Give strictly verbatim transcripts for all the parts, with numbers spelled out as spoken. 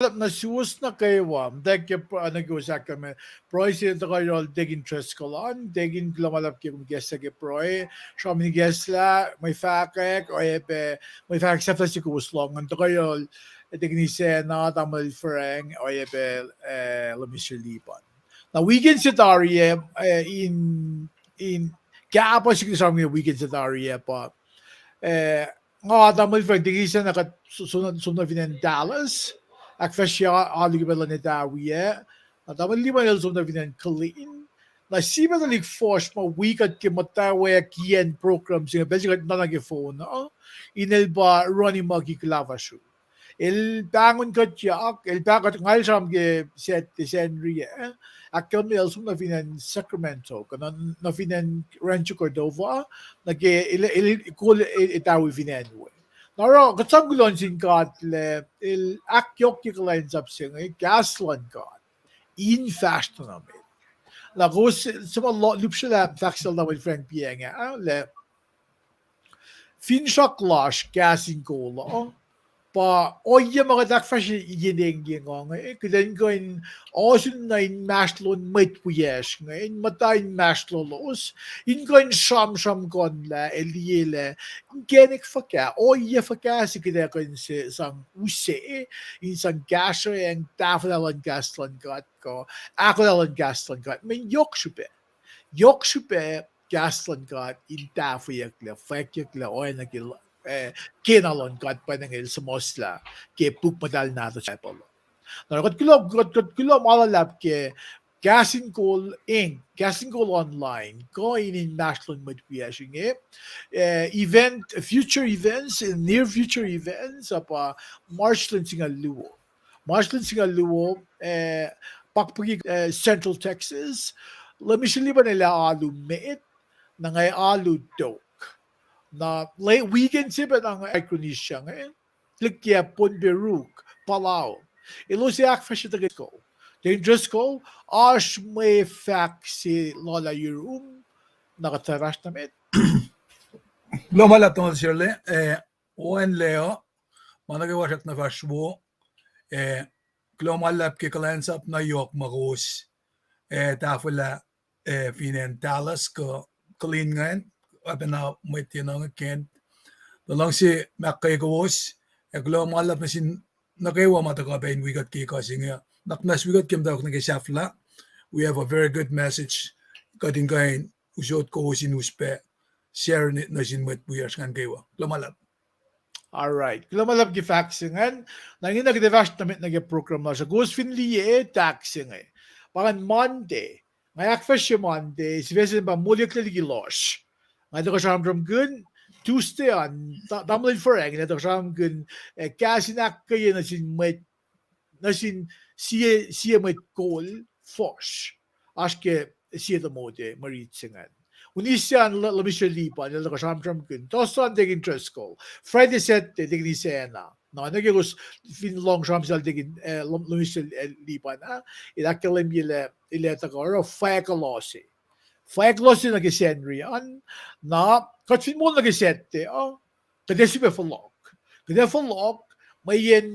Kuloh ma luhlahp nuh suwos nuh kwewa. Muhtwacwacack ke pr-, nuh kowos ahkkahlwemye pruhe se tuhkuh yohrohl Deacon Driscoll an, Deacon, kuloh ma luhlahp ke kom ikacslah ke pruhe, sramsram ikacslah, mwe fahkwack, oacyacpac, mwe fahkwack sahflah se kowos lohng an tuhkuh yohrohl Deacon Isacna, Tamuhlwel Frank, oacyacpac, eh, Minister Lipan. Na weekend se tari ah, eh, in, in kahpah sik sramsram ke weekend se tari ah pa, eh, nga Tamuhlwel Frank, Deacon Isacna kuht som, som nuh fin acn Dallas, ahkfahsrye alu ke pacl luhn etawi ah. Na Tamuhlwel Lipan el som nuh fin acn Killeen. Na sie pacl tuhlihk fuhsr ma wi kuht ke muhtwacwacack kiyacn program se inge, pacl se kuht nuhnak ke phone uh, in el pa Ronnie Muggy Kuhlafahsru. El pahngon kuhtyak, el pahng kuht, nga el sramsram ke Saturday Sacnri ah, ahkkahlwemye el som nuh fin acn Sacramento, kuh nuh, nuh fin acn Rancho Cordova, nuh ke el, el kol e-, etawi fin acn we. Na oruh kuht sang kuloh nuh sin God lah el ahkyohkye kuhlwacnsap se inge, kahs luhn God in fahsr nuh met. Na kowos suc ma lupsrwelah fahk sel Tamuhlwel Frank Piang ah, lah finsrak lasr kahs in kol uh pa ohiyac ma kuht ahkfahsrye yen engyeng uh inge, kuht in kuh in ohsun na inmahsrlon mwet wiyacsr inge, in muhta inmahsrlolos, in kuh in sramsramkihnlah ac liyelah inkacnek fuhkah, ohiyac fuhkah se kuht ac kuh in se sang use, in sang kahsrweacng tahfwelah luhn kahs luhn God kuh ahkolah luhn kahs luhn God. Mweyen yohk srihpac, yohk srihpac kahs luhn God in tahfweyucklac, fwackyucklac oacna ke, eh, kena luhn God pa inge el suhmuhslah ke puk muhtahl nahtuhsr Bible uh. Na kuht kuloh, kuht, kuht kuloh ma luhlahp ke Kahs in Kol Inc, Kahs in Kol Online, kuh in inmahsrlon mwet wiyacsr inge, eh, event, future events, near future events uh pa March lwen singucul luo. March lwen singucul luo, eh, pakpuki, eh, Central Texas, Minister Lipan el ac alu met, na nga ac alu tok. Na late weekend se pac na nga ac Micronesia inge, liki Pohnpei, Ruk, Palau. Elos ac ahkfahsrye tuhkuh Deacon Driscoll, oasr mwe fahk se lula yurum, na kuht fahsr nuh met. Kuloh ma luhlahp Tamuhlwel Sirle, eh, oacna lah uh, ma nuh kwewa srackna fahsr wo, eh, kuloh ma luhlahp ke kuhlwacnsap na yohk ma kowos, eh, tahfwelah, eh, fin acn Dallas kuh Killeen ingacn, oacpacna mwet yen inge Kent. Tuh luhngse ma ke kowos, ac kuloh ma luhlahp nuh sin nuh kwewa ma tuhkuh pac in wi kuht ke ekuh se inge. Nuhnak muhnahs wi kuht ke muhtwacwacack nuh ke sahflah. We have a very good message. Kuht in kuh in usot kowos in us pac share nuh sin mwet wiyacsr ingacn kwewa. Kuloh ma luhlahp. All right. Kuloh ma luhlahp ke fahk se ingacn. Na ingena kuht ac fahsr nuh met nuh ke program lasr uh. Kowos fin liye tahk se inge, pa ngan Monday. Nga ahkfahsrye Monday, sifac se pa Moliyucklac Liki Lohsr. Nga tuhkuh sramsramkihn. Tuesday an, ta-, Tamuhlwel Frank el ac tuhkuh sramsramkihn, eh, kahs in ahkkweye nuh sin mwet, nuh sin sie, sie mwet kol fuhsr. Oasr ke sie tohmote mwe rit se ingacn. Wednesday an, Minister Lipan el ac tuhkuh sramsramkihn. Thursday an, Deacon Driscoll. Friday, Saturday, Deacon Isacna. Na nuh ke kowos fin lohng sramsram sel Deacon, eh, Minister, eh, Lipan ah, el ahkkahlwemye lah el ac tuhkuh oruh fwack loh se. Fwack loh se nuh ke Sacnri an, na kuht fin moul nuh ke Saturday uh, kuht ac sifilpac fohlohk. Kuht ac fohlohk, mweyen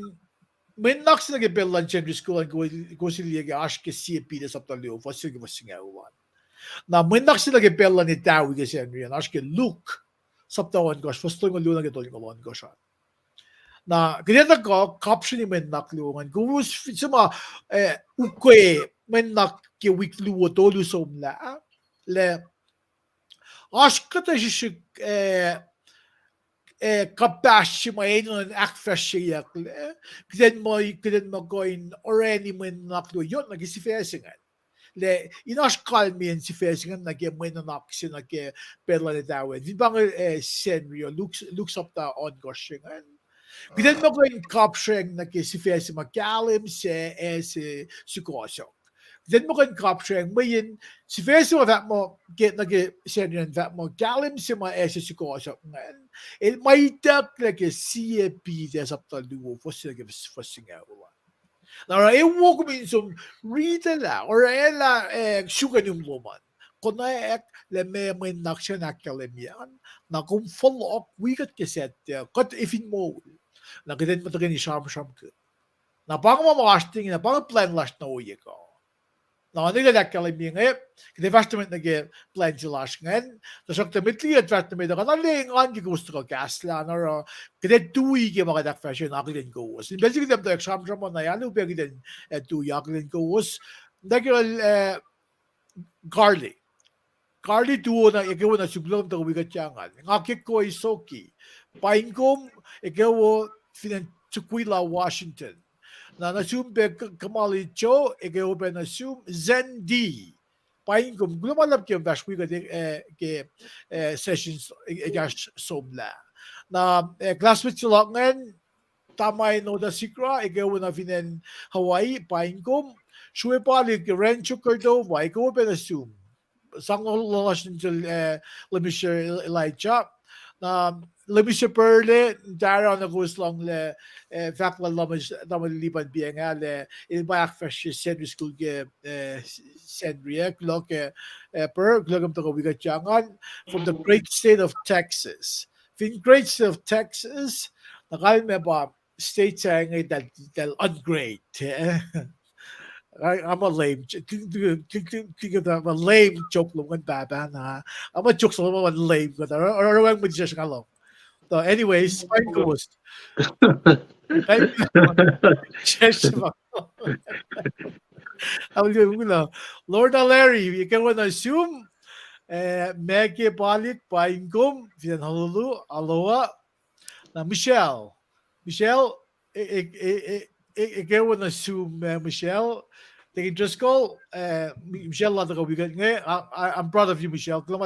mwe nuhnak se nuh ke pacl luhn Sunday school an, kowos liye ke oasr ke Sie Peter sapta luo, fuhs se ke fuhs singucul an. Na mwe nuhnak se nuh ke pacl luhn etawi ke Sacnri an, oasr ke Luke sapta ohnkohsr, fuhs tolngoul luo nuh ke tolngoul ohnkohsr an. Na kuht ac tuhkuh kapsreni mwe nuhnak luo ingacn. Kowos fin suc ma, eh, ukwe mwe nuhnak ke wik luo tolu somlah, lah oasr kuhtuh srihsrihk, eh, eh, kuhpahsr se ma enenuh in ahkfahsryeyucklac, kuht in muh, kuht in muh kuh in orani mwe nuhnak luo yohk nuh ke sifac se ingacn. Lah in oasr kalmeyacn sifac se ingacn nuh ke mwe nuhnak se nuh ke pacl luhn etawi an. Fin pa inge, eh, Sacnri uh, Luke, Luke sapta ohnkohsr se ingacn. Kuht in muh kuh in kapsreng nuh ke sifac se ma kahlwem se ac se sukohsohk. Kuht in muh kuh in kapsreng, mweyen sifac se ma fahk muh ke, nuh ke Sacnri an fahk muh kahlwem se ma ac se sukohsohk ingacn, el ma itucklac ke Sie Peter sapta luo, fuhs se ke fuhs singucul an. Na oruh ewo kom in som ritilah, orwaclah, eh, suk in um lom an. Konwacack lah meac mwe nuhnak se in ahkkahlwemye an, na kom fohlohk wi kuht ke Saturday, kuht ac fin moul. Na kuht in muh tuhkweni sramsramkihn. Na pa inge ma oasr inge, na pa inge plwacn lasr nuh ohiyac kuh. Na onelah ahkkahlwemye inge, kuht ac fahsr nuh met nuh ke plwacn se lasr ingacn, tuhsruhktuh met liki kuht fahsr nuh met uh, nga na engan ke kowos tuhkuh kahslah na oruh, kuht ac tui ke ma kuht ahkfahsrye in akihlen kowos. In pacl se kuht ac muhtwacwacack sramsram uh na alu pac kuht in, eh, tui akihlen kowos. Nuh ke, eh, Carly. Carly tuo na, eke wo nuh sum, kuloh kom tuhkuh wi kuht ingacn. Nga ke Koi Soki. Paing kom, eke wo fin acn Tukwila, Washington. Na nuh sum pac K-, Kamali Cho, eke wo pac nuh sum, Zen D. Paing kom, kuloh ma luhlahp ke kom fahsr wi kuht, eh, ke, eh, sessions, eh, ekahsr somlah. Na, eh, classmate se luhk ingacn, Tamaino Dasikra, eke wo nuh fin acn Hawaii, paing kom. Sruepali ke Rancho Cordova, eke wo pac nuh sum. Sang lo-, lo-, lasr in sel, eh, Lemisher Elijah. Na, Lemisher Perle, Tara, na kowos lohnglah, eh, fahk lah Lemis-, tamuhlwel Lipan Piangahl, el pa ahkfahsrye Sacnri School ke, eh, Sacnri, eh, kuloh ke, eh, Per, kuloh ke kom tuhkuh wi kuht ingacn, from the great state of Texas. Fin great state of Texas, na kalmac pa state se inge eltahl, eltahl ungreat, eh? Nga, nga muh lame, lame joke lom ngan pahpah na. Nga muh joke lom ngan lame kuht, oruh, oruh, oruh wacngihn mwet sesr nga lom. So anyways, paing kowos. Sesr pa. Lorna Larry, eke wo nuh sum, eh, Maggie Palik, paing kom, fin acn Honolulu, Aloha. Na Michelle, Michelle, e-, e-, e-, e-, e-, eke wo nuh sum, eh, Michelle. Tekin Driscoll, eh, Mi-, Michelle, la tuhkuh wi kuht inge. I, I, I'm proud of you, Michelle. Kuloh